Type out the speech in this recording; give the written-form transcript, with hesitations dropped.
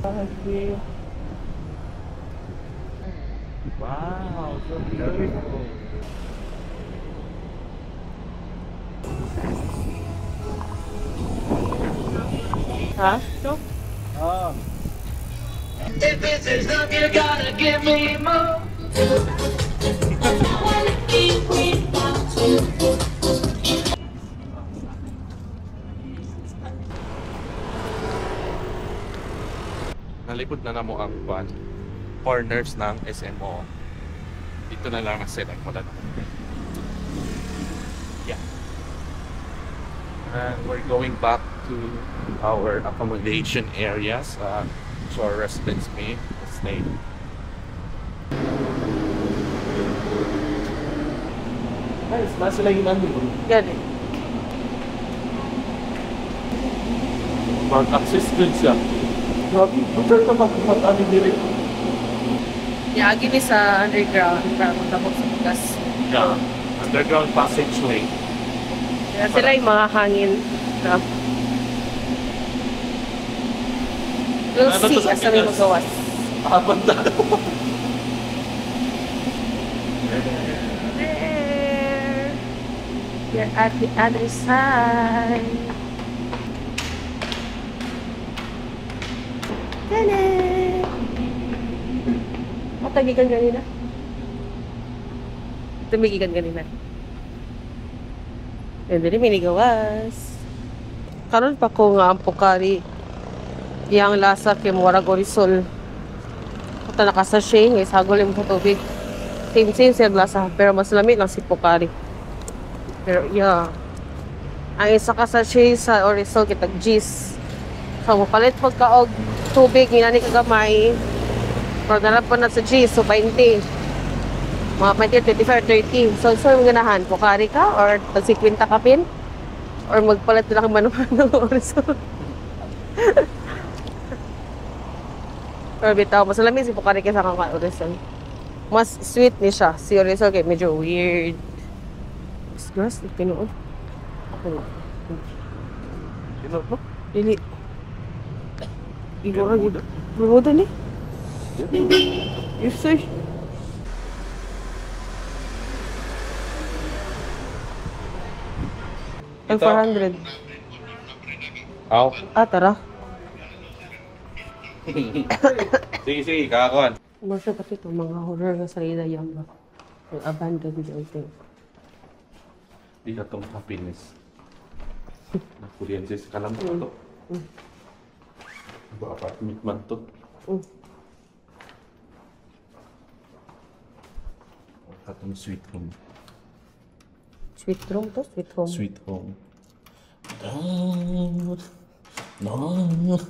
Okay. Wow, so beautiful. Ha? Ah. If this is love, you gotta give me more. Nalipod na namo ang kwan, corners ng SMO. Dito na lang na-select wala na. Yeah. And we're going back to our accommodation areas. So our residents may stay. Guys, nasa sila yung nandun. Gani. Mag-access dun siya. Grabe, sure ka mag-ano diri. Yaagi ni sa underground para magtabok sa bugas. Yeah. Underground passageway. Kaya sila yung mga hangin. Na. We'll Ano see to sa asa may Pinas? magawas. Habang na. There. We're at the other side. Tene! Matagikan ganina. Tumigikan ganina. And then, minigawas. Karon pa ko nga ang Pocari. Iyang lasa kay murag Orisol. Kata naka-sachet, ngay sagol yung sa tubig. Same same siya lasa, pero mas lami lang si Pocari. Pero yeah. Ang isa ka sachet sa Orisol kitag G's. So mopalit pag ka og tubig ngani kagamay. Pero nalang pa na sa G, so 20. Mga 20, 25, 30. So yung ganahan, Pocari ka or tag 50 ka pin? Or magpalit na lang mano-mano Orisol. Pero bitaw, mas lami si Pocari kaysa kang Orisol. Mas sweet ni siya. Si Orisol kay medyo weird. Mas grass, tinuod. Tinuod no? Dili. Igora gid. Bermuda ni. Yes, sir. Ang 400. Aw. Ah, tara. Sige, sige, kakakuan. Masya pati itong mga horror nga salida yan ba? Yung abandoned building. Di na tong happiness. Nakuryente sa kalam to. Ba apartment man to. Katong sweet room. Sweet room to? Sweet home. Sweet home. No. No.